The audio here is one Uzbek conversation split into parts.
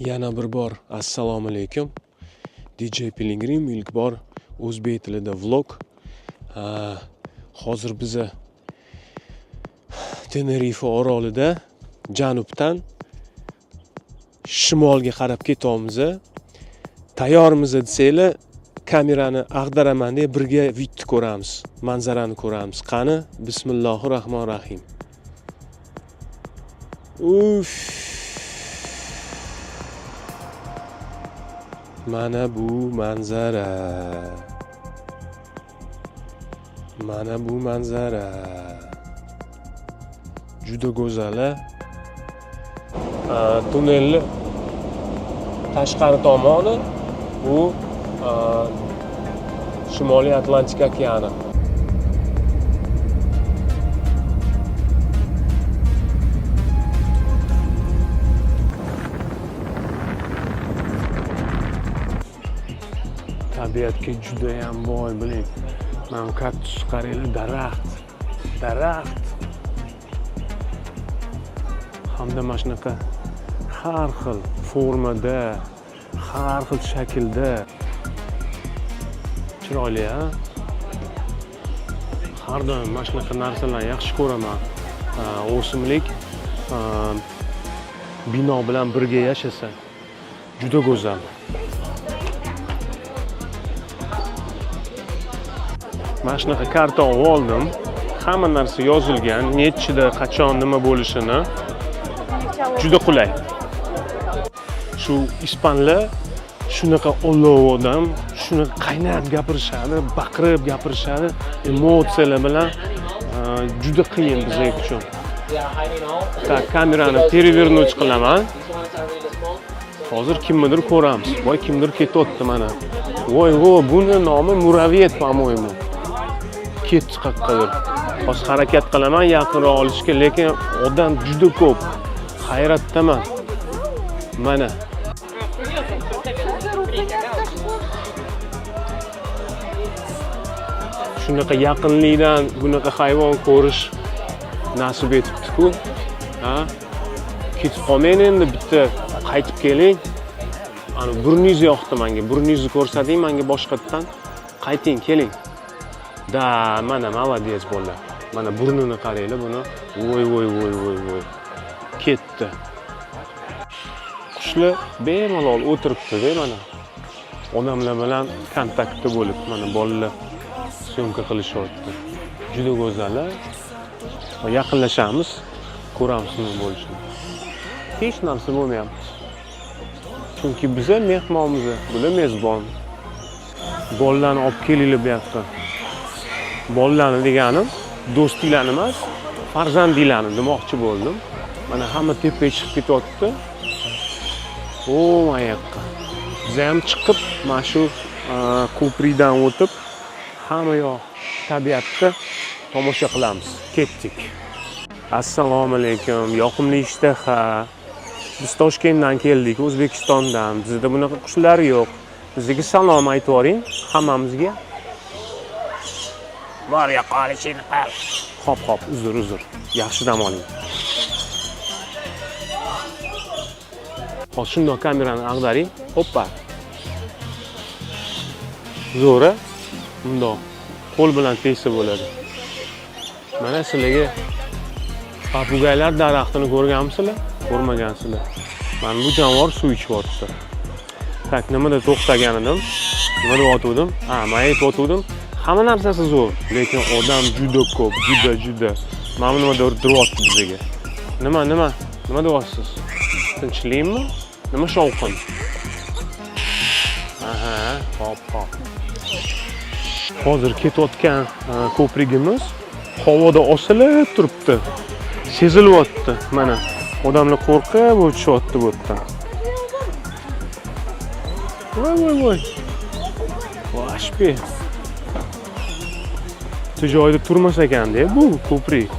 Yana bir bor assalomu alaykum. DJ Pilgrim ilk bor o'zbek tilida vlog. Ha, hozir biza Tenerife orolida janubdan shimolga qarab ketyapmiz. Tayyormiz desanglar, kamerani ag'daraman deb birga вид ni ko'ramiz, manzarani ko'ramiz. Qani, bismillohir rohmanir rohim. Uf. Mana bu manzara. Mana bu manzara. Juda go'zal, a? Tunnelni tashqari tomoni bu Shimoliy Atlantik okeani. Tabiatga judayam boy, biling. Mana bu kaktus, qaranglar, daraxt. Daraxt. Hamda mana shunaqa har xil formada, har xil shaklda. Chiroyli, a? Har doim mana shunaqa narsalarni yaxshi ko'raman. O'simlik bino bilan birga yashasa juda go'zal. Mana shunaqa karta olib oldim. Hamma narsa yozilgan, nechida, qachon nima bo'lishini. Juda qulay. Shu ispanlar shunaqa olov odam, shunaqa qaynab gapirishadi, baqirib gapirishadi, emotsiyalar bilan juda qiyin bizlar uchun. Так, kamerani перевернуть qilaman. Hozir kimnidir ko'ramiz. Voy, kimdir ketyapti mana. Voy, voy, buni nomi муравьед, по-моему. Ketdi qayoqqadir. Hozir harakat qilaman yaqinroq olishga, lekin odam juda ko'p. Hayratdaman. Mana. Shunaqa yaqinlikdan bunaqa hayvon ko'rish nasib etibdi-ku. Ha? Ketib qolmang endi, bitta qaytib keling. Ana burningiz yoqdi menga. Burningizni ko'rsating menga boshqatdan. Qayting, keling. Да, mana молодец bola. Mana burnini qaranglar buni. Voy, voy, voy, voy, voy. Ketdi. Qushlar bemalol o'tiribdi-da mana. Odamlar bilan kontaktda bo'lib, mana bolalar съёмка qilishyapti. Juda go'zal, a? Va yaqinlashamiz, ko'ramiz nima bo'lishini. Hech narsa bo'lmayapti. Chunki biza mehmonmiz, bular mezbon. Bolalarni olib kelinglar bu yoqqa. Bolalarni deganim do'stinglarni emas, farzandinglarni demoqchi bo'ldim. Mana hamma tepaga chiqib ketyapti. O, mana yoqqa. Biz ham chiqib, mana shu ko'prikdan o'tib, hamma yoq tabiatni tomosha qilamiz. Ketdik. Assalomu alaykum. Yoqimli ishtaha. Biz Toshkentdan keldik, O'zbekistondan. Bizda bunaqa qushlar yo'q. Bizga salom aytib yuboring hammamizga. Bor, yo'qolishini qil. Hop, hop, uzr, uzr. Yaxshi dam oling. Hozir shundoq kamerani ag'daring. Hoppa. Zo'r, a? Bundoq qo'l bilan tegsa bo'ladi. Mana sizlarga попугай lar daraxtini ko'rganmisizlar? Ko'rmagansizlar. Mana bu jonivor suv ichyapti. Так, nimada to'xtagan edim? Nima deyotgandim? Ha, men aytayotgandim. Hamma narsasi zo'r, lekin odam juda ko'p, juda, juda. Mana bu nima deyapti bizga? Nima, nima? Nima deyapsiz? Tinchlikmi? Nima shovqin? Aha, hop, hop. Hozir ketayotgan ko'prigimiz havoda osilib turibdi. Sezilyapti mana. Odamlar qo'rqib o'tishyapti bu yerdan. Voy, voy, voy. Vashpi. Bitta joyda turmas ekanda bu ko'prik.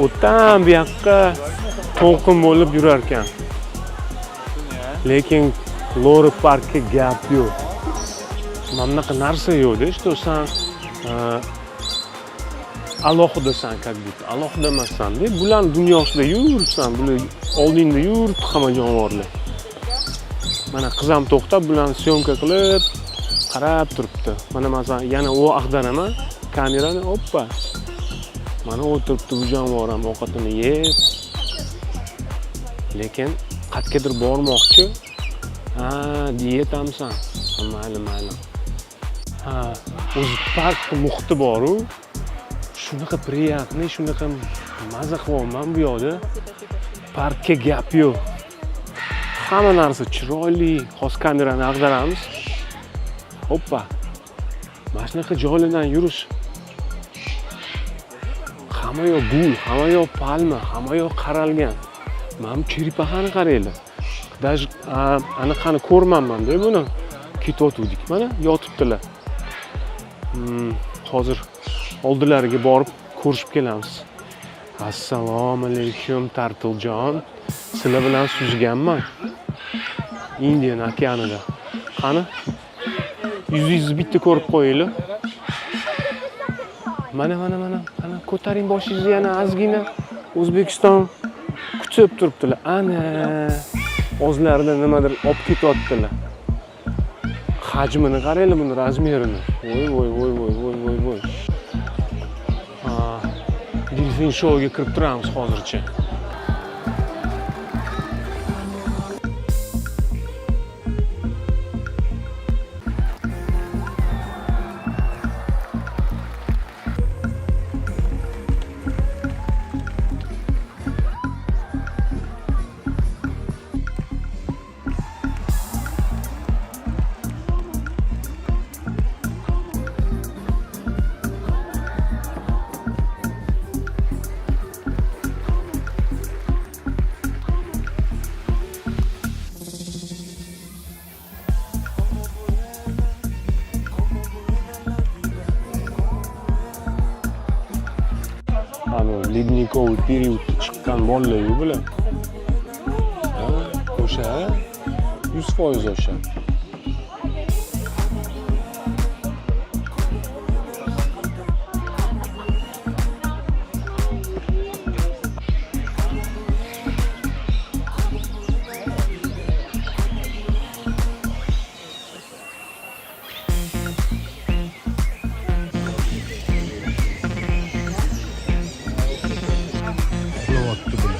U yerdan bu yoqqa to'lqin bo'lib yurar ekan. Lekin Loro Parkka gap yo'q. Mana bunaqa narsa yo'qda, что san Alohidasan, как будто alohida emassanda, bularni dunyosida yuribsan, bular oldingda yuribdi, hamma jonivorlar. Mana qiz ham to'xtab, bularni съёмка qilib qarab turibdi. Mana, masalan, yana u ag'daraman kamerani. Oppa, mana o'tiribdi bu jonivor ham ovqatini yeb, lekin qayergadir bormoqchi. Ha, diyetamisan? Ha, mayli, mayli. Ha, o'zi parkni muhiti boru, shunaqa приятный, shunaqa maza qilyapman bu yoqda. Parkka gap yo'q, hamma narsa chiroyli. Hozir kamerani ag'daramiz. Hoppa, mana shunaqa joylardan yurish, hamma yoq gul, hamma yoq palma, hamma yoq qaralgan. Mana bu черепаха ni qaranglar. Даже anaqani ko'rmanmanda buni. Ketayotgandik, mana yotibdilar. Hozir oldilariga borib ko'rishib kelamiz. Assalomu alaykum, turtlejon. Sizlar bilan suzganman Indian okeanida. Qani, yuzingizni bitta ko'rib qo'yinglar. Mana, mana, mana, qani, ko'taring boshingizni yana ozgina. O'zbekiston kutib turibdilar. Ana, o'zlarida nimadir olib ketyaptilar. Hajmini qaranglar buni, размер ini. Voy, voy, voy, voy, voy, voy, voy. Ha, delfin shouga kirib turamiz hozircha. Anavi ледниковый период da chiqqan bolalar-yu bular. Ha, o'sha 100% o'sha. Uxlayapti bular.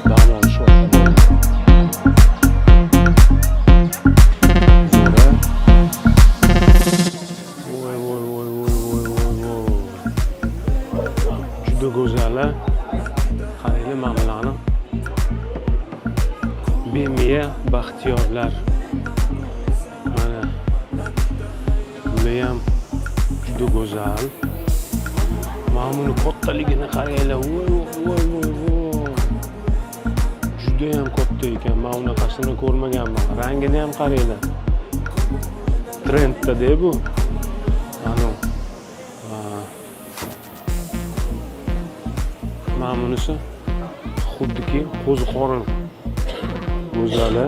Dam olishyapti. Zo'r, a? Voy, voy, voy, voy, voy, voy, voy. Juda go'zal, a? Qaranglar mana bularni. Bemiya baxtiyorlar. Mana. Bular ham juda go'zal. Mana buni kattaligini qaranglar. Voy, voy, voy, voy. Juda ham katta ekan. Men unaqasini ko'rmaganman. Rangini ham qaranglar. Trendda-da bu. Mana. Ha. Mana bunisi xuddiki qo'ziqorin. Go'zal, a?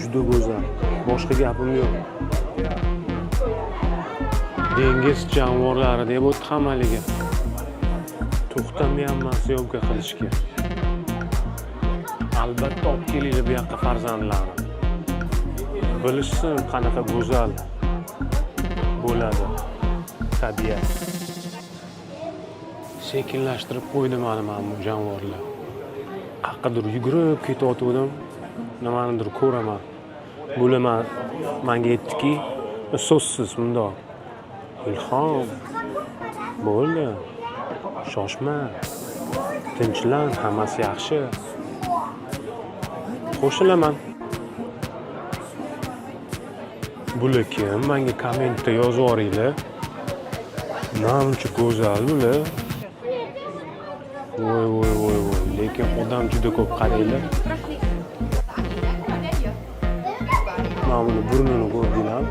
Juda go'zal. Boshqa gapim yo'q. Dengiz jonivorlari deb o'tdi hammaligi. To'xtamayapman съёмка qilishga. Albatta olib kelinglar bu yoqqa farzandlarni. Bilishsin qanaqa go'zal bo'ladi tabiat. Sekinlashtirib qo'ydi mani mana bu jonivorlar. Qayoqqadir yugurib ketayotgandim. Nimanidir ko'raman. Bular manga aytdiki, so'zsiz mundoq. Ilhom, bo'ldi. Shoshma. Tinchlan, hammasi yaxshi. Qo'shilaman. Bular kim? Menga kommentda yozib yuboringlar. Namuncha go'zal bular. Voy, voy, voy, voy. Lekin odam juda ko'p, qaranglar. Mana buni burnini ko'rdinglarmi?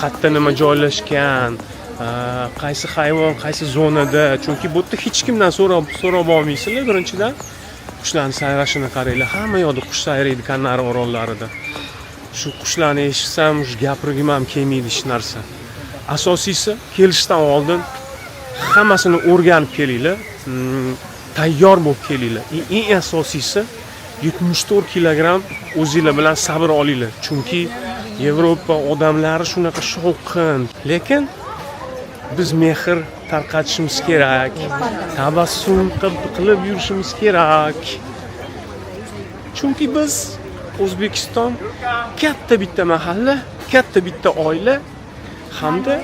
Qayerda nima joylashgan, qaysi hayvon qaysi zonada, chunki bu yerda hech kimdan so'rab so'rab olmaysizlar. Birinchidan, qushlarni sayrashini qaranglar, hamma yoqda qush sayraydi Kanari orollarida. Shu qushlarni eshitsam, shu gapirgim ham kelmaydi hech narsa. Asosiysi, kelishdan oldin hammasini o'rganib kelinglar, tayyor bo'lib kelinglar. Eng asosiysi, 74 kilogramm o'zinglar bilan sabr olinglar, chunki Yevropa odamlari shunaqa shovqin, lekin biz mehr tarqatishimiz kerak, tabassum qilib yurishimiz kerak, chunki biz O'zbekiston katta bitta mahalla, katta bitta oila hamda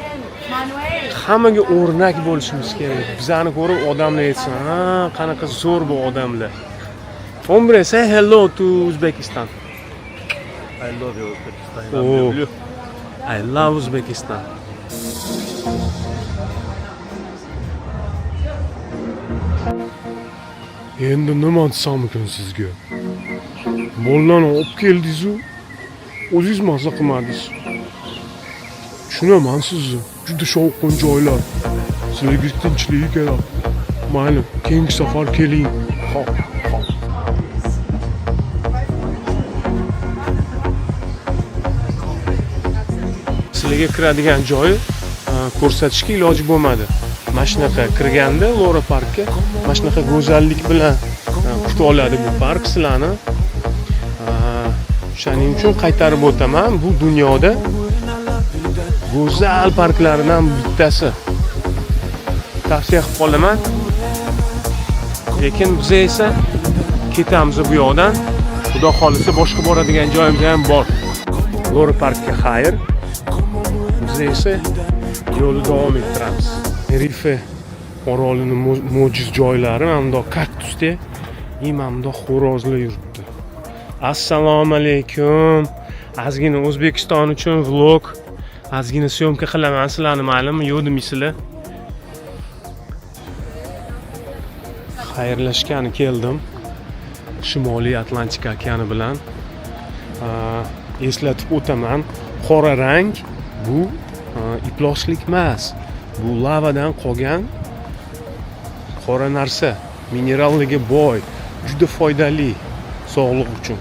hammaga o'rnak bo'lishimiz kerak. Bizani ko'rib odamlar aytsin: "Ha, qanaqa zo'r bu odamlar." Hombre, say hello to Uzbekistan. I love you, Uzbekistan. Oh. I love Uzbekistan. Endi nima desam ekan sizga? Bolalarni olib keldingiz-u, o'zingiz maza qilmadingiz. Tushunaman sizni. Juda shovqin joylar. Sizlarga tinchlik kerak. Mayli, keyingi safar keling. Xo'p, xo'p. Sizlarga kiradigan joyi ko'rsatishga iloji bo'lmadi. Mana shunaqa kirganda Loro Parkka mana shunaqa go'zallik bilan kutib oladi bu park sizlarni. O'shaning uchun qaytarib o'taman, bu dunyoda go'zal parklaridan bittasi. Tavsiya qilib qolaman. Lekin biz esa ketamiz bu yoqdan. Xudo xohlasa, boshqa boradigan joyimiz ham bor. Loro Parkka xayr. Biz esa yo'lni davom ettiramiz. Tenerife orolini mo'jiz joylari mana bundoq kaktusda и mana bundoq xo'rozlar yuribdi. Assalomu alaykum. Ozgina O'zbekiston uchun vlog, ozgina съёмка qilaman sizlarni, maylimi? Yo'q demaysizlar. Xayrlashgani keldim. Shimoliy Atlantika okeani bilan. Eslatib o'taman, qora rang bu ifloslik emas. Bu lavadan qolgan qora narsa, minerallarga boy, juda foydali sog'liq uchun.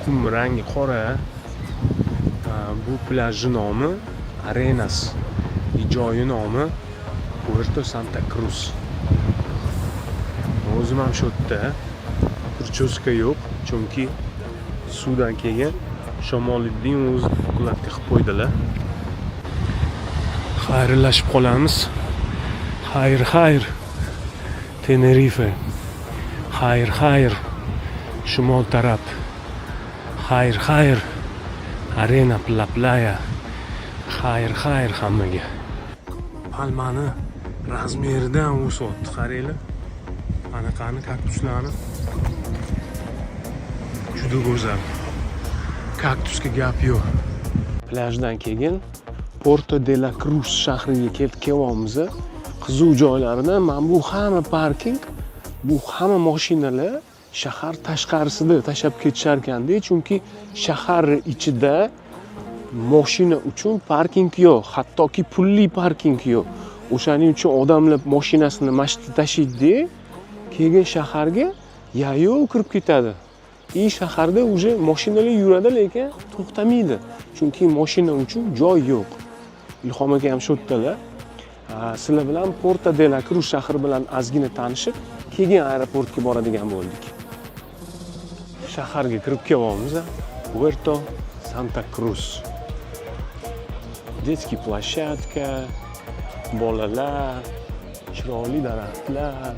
Qum rangi qora. Bu plyajni nomi Arenas. Joyi nomi Puerto Santa Cruz. O'zim ham shu yerda. Причёска yo'q, chunki suvdan keyin Shamoliddin o'zi укладка qilib qo'ydilar. Xayrlashib qolamiz. Xayr, xayr. Tenerife. Xayr, xayr. Shimol taraf. Xayr, xayr. Arena La Playa. Xayr, xayr hammaga. Palmani размер idan o'syapti, qaranglar. Anaqani, kaktuslarni. Juda go'zal. Kaktusga gap yo'q. Plyajdan keyin Porto de la Cruz shahriga kelib kelyapmiz. Qiziq joylaridan mana bu hamma parking, bu hamma mashinalar shahar tashqarisida tashlab ketishar ekanda, chunki shahar ichida mashina uchun parking yo'q, hattoki pulli parking yo'q. O'shaning uchun odamlar mashinasini mana shu yerda tashlaydi, keyin shaharga yayov kirib ketadi. И shaharda уже mashinalar yuradi, lekin to'xtamaydi. Chunki mashina uchun joy yo'q. Ilhom aka ham shu yerdalar. Sizlar bilan Porto de la Cruz shahri bilan ozgina tanishib, keyin aeroportga boradigan bo'ldik. Shaharga kirib kelyapmiz. Puerto Santa Cruz. Детский площадка, bolalar, chiroyli daraxtlar,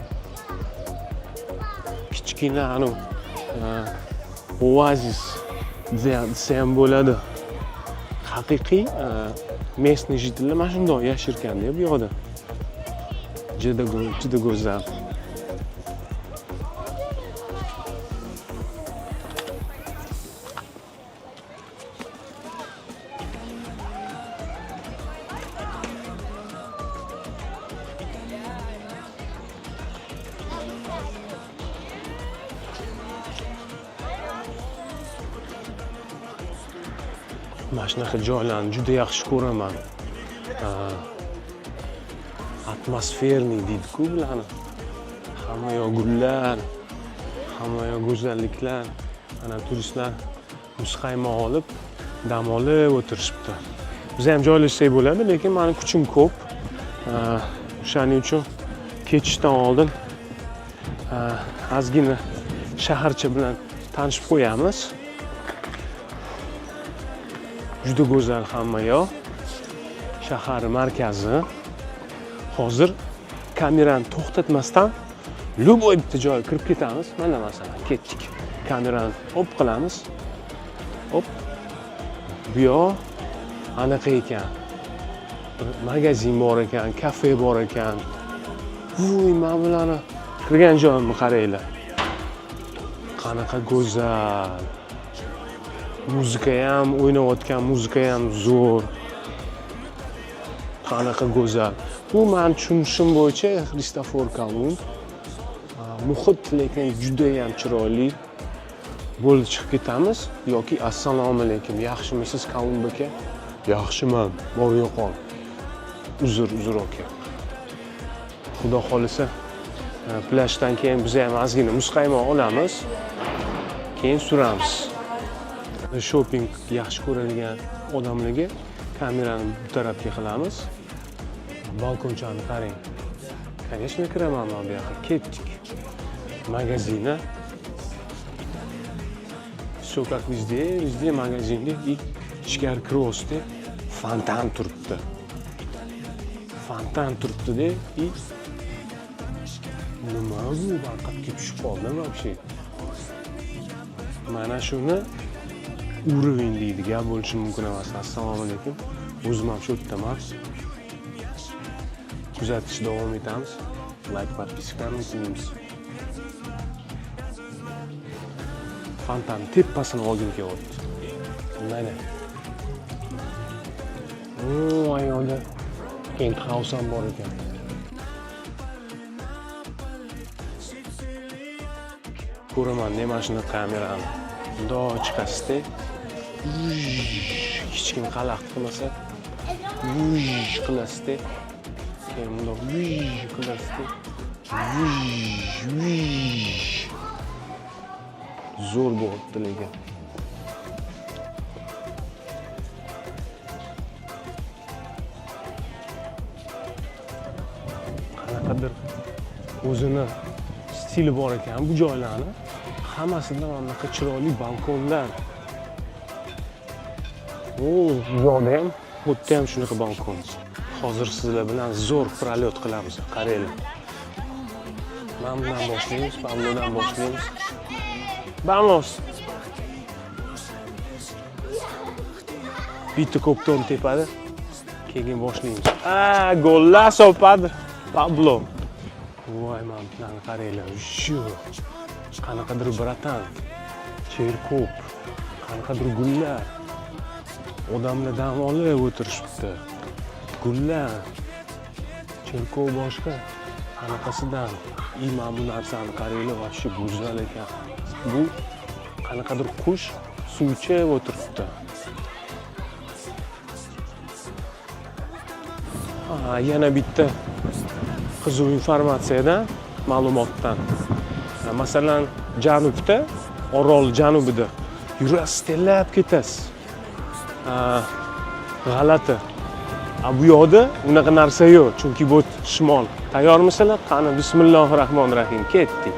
kichkina anu oazis desa ham bo'ladi. Haqiqiy местный житель lar mana shundoq yasharkanda bu yoqda. Juda juda go'zal. Mana shunaqa joylarni juda yaxshi ko'raman. Атмосферный deydi-ku bularni. Hamma yoq gullar, hamma yoq go'zalliklar. Mana turistlar muzqaymoq olib, dam olib o'tirishibdi. Biz ham joylashsak bo'ladi, lekin mani kuchim ko'p. O'shaning uchun ketishdan oldin ozgina shaharcha bilan tanishib qo'yamiz. Juda go'zal hamma yoq. Shahar markazi. Hozir kamerani to'xtatmasdan любой bitta joyga kirib ketamiz. Mana masalan, ketdik. Kamerani op qilamiz. Op. Bu yoq anaqa ekan. Bir magazin bor ekan, kafe bor ekan. Vuy, mana bularni kirgan joyimni qaranglar. Qanaqa go'zal. Muzika ham, o'ynayotgan muzika ham zo'r. Qanaqa go'zal. Bu meni tushunishim bo'yicha Xristofor Kolumb. Muhit lekin juda ham chiroyli. Bo'ldi, chiqib ketamiz yoki assalomu alaykum, yaxshimisiz Kolumb aka? Yaxshiman, bor yo'qol. Uzr, uzr aka. Xudo xohlasa, plyajdan keyin biz ham ozgina muzqaymoq olamiz. Keyin suramiz. Shopping yaxshi ko'radigan odamlarga kamerani bu tarafga qilamiz. Balkonchani qarang. Конечно, kiraman men bu yoqqa. Ketdik. Magazina. Все как везде, везде magazinda и ichkari kiryapsizda, fontan turibdi. Fontan turibdi-da и nima bu? Man qayerga tushib qoldim вообще? Mana shuni уровень deydi, gap bo'lishi mumkin emas. Assalomu alaykum. O'zim ham shu yerdaman. Kuzatishda davom etamiz. Like, подписка ni unutmaymiz. Fontan tepasini olgim kelyapti. Mana. O, yoqda penthouse ham bor ekan. Ko'raman mana shuni kamerani. Bundoq chiqasizda, hech kim xalaqit qilmasa, qilasizda, keyin bundoq qilasizda, zo'r bo'lyapti lekin. Qanaqadir o'zini stili bor ekan bu joylarni. Hammasida mana bunaqa chiroyli balkonlar. O, bu yoqda ham, bu yerda ham shunaqa balkon. Hozir sizlar bilan zo'r пролёт qilamiz. Qaranglar. Mana bundan boshlaymiz, Pablodan boshlaymiz. Vamos. Bitta kopton tepada. Keyin boshlaymiz. A, golazo, padre. Pablo. Voy, mana bularni qaranglar. Shu. Qanaqadir братан. Cherkov. Qanaqadir gullar. Odamlar dam olib o'tirishibdi. Gullar. Cherkov boshqa. Qanaqasidan. И mana bu narsani qaranglar, вообще go'zal ekan. Bu qanaqadir qush suv ichib o'tiribdi. Ha, yana bitta qiziq informatsiyadan, ma'lumotdan. Masalan, janubda, Orol janubida yurasiz, terlab ketasiz. Ha, g'alati. A bu yoqda unaqa narsa yo'q, chunki bu shimol. Tayyormisizlar? Qani, bismillahir rohmanir rohim. Ketdik.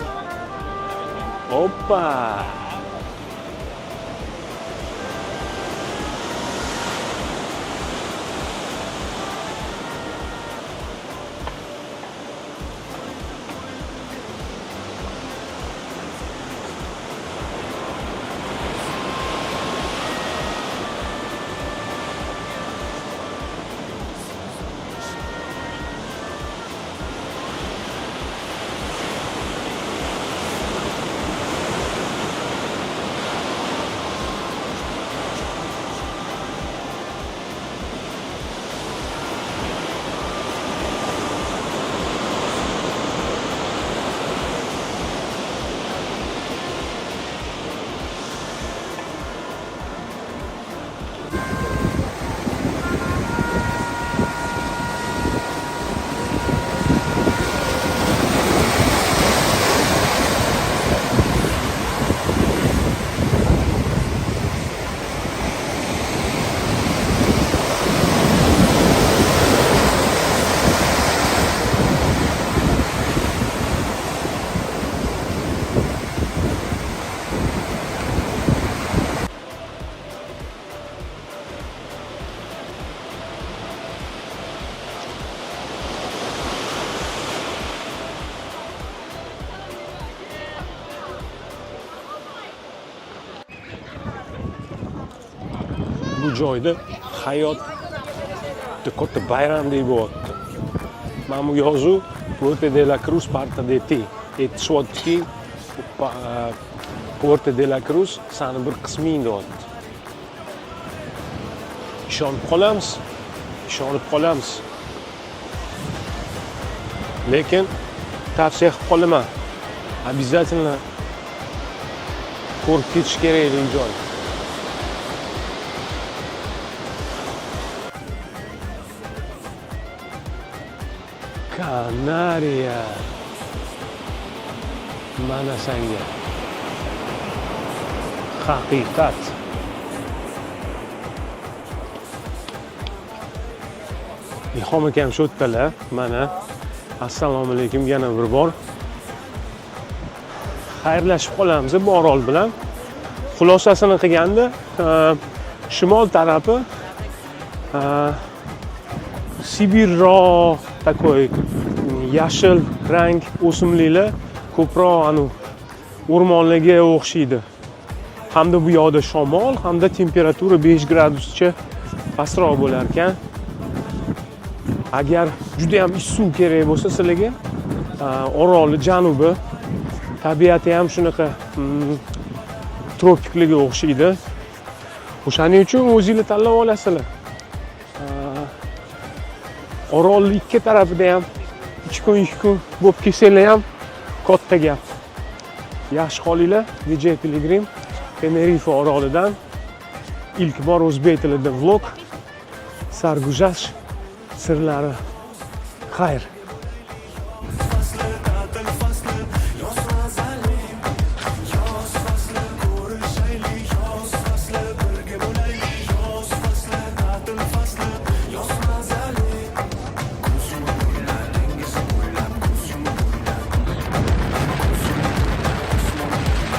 Oppa! Bu joyda hayot juda katta bayramdek bo'lyapti. Mana bu yozuv "Puerto de la Cruz parte de ti". Aytishyaptiki, Puerto de la Cruz sani bir qisming deyapti. Ishonib qolamiz, ishonib qolamiz. Lekin tavsiya qilib qolaman. Обязательно ko'rib ketish kerak joy. Kanariya. Mana sanga. Haqiqat. Ilhom akam shu yerdalar. Mana, assalomu alaykum yana bir bor. Xayrlashib qolamiz bu orol bilan. Xulosasini qilganda, shimol tarafi Sibirroq, такой yashil rang o'simliklar ko'proq, anu o'rmonlarga o'xshaydi. Hamda bu yoqda shamol, hamda temperatura 5 graduscha pastroq bo'lar ekan. Agar juda ham issiq kerak bo'lsa sizlarga, orolni janubi tabiati ham shunaqa tropiklarga o'xshaydi. O'shaning uchun o'zinglar tanlab olasizlar. Orolni ikki tarafida ham 2 kun, 2 kun bo'lib kelsanglar ham katta gap. Yaxshi qolinglar. DJ Piligrim Tenerife orolidan ilk bor o'zbek tilida vlog, sarguzasht sirlari. Xayr. Fasli, ta'til fasli, yoz mazali. Yoz fasli, ko'rishaylik. Yoz fasli, birga bo'laylik. Yoz fasli, ta'til fasli, yoz mazali. Ko'z yumib o'yla, dengizni bo'ylab. Ko'z yumib o'yla, ko'z yumib o'yla, osmon bo'ylab.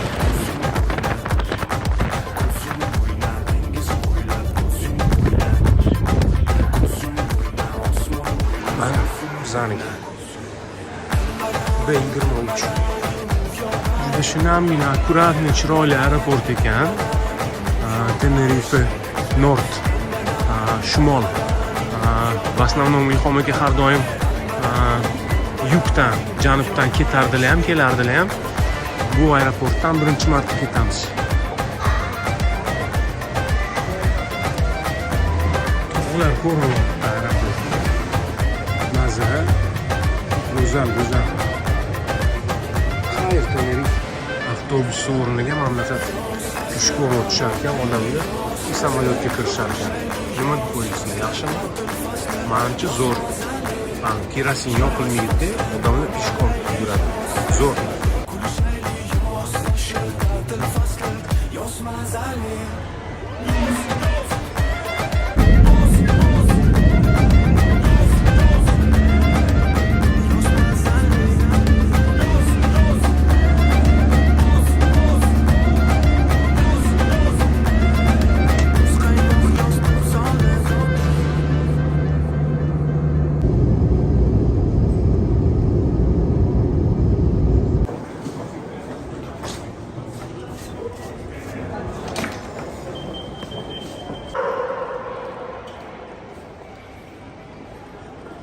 Ko'z yumib o'yla, ko'z yumib o'yla, dengizni bo'ylab. Ko'z yumib o'yla, ko'z yumib o'yla, osmon bo'ylab. Mana bizaniki B23. Juda shinamgina, аккуратный, chiroyli aeroport ekan. Tenerife Nord, shimol. В основном Ilhom aka har doim юг dan, janubdan ketardilar ham, kelardilar ham. Bu aeroportdan birinchi marta ketamiz. Tog'lar ko'rinyapti aeroport. Manzara go'zal, go'zal. Xayr, Tenerife. Avtobus o'rniga mana bunaqa пешком o'tishar ekan odamlar, samolyotga kirishar ekan. Nima deb o'ylaysizlar, yaxshimi? Manimcha, zo'r. Kerosin yoqilmaydi, odamlar пешком yuradi. Zo'r. Yoz fasli, yoz mazali.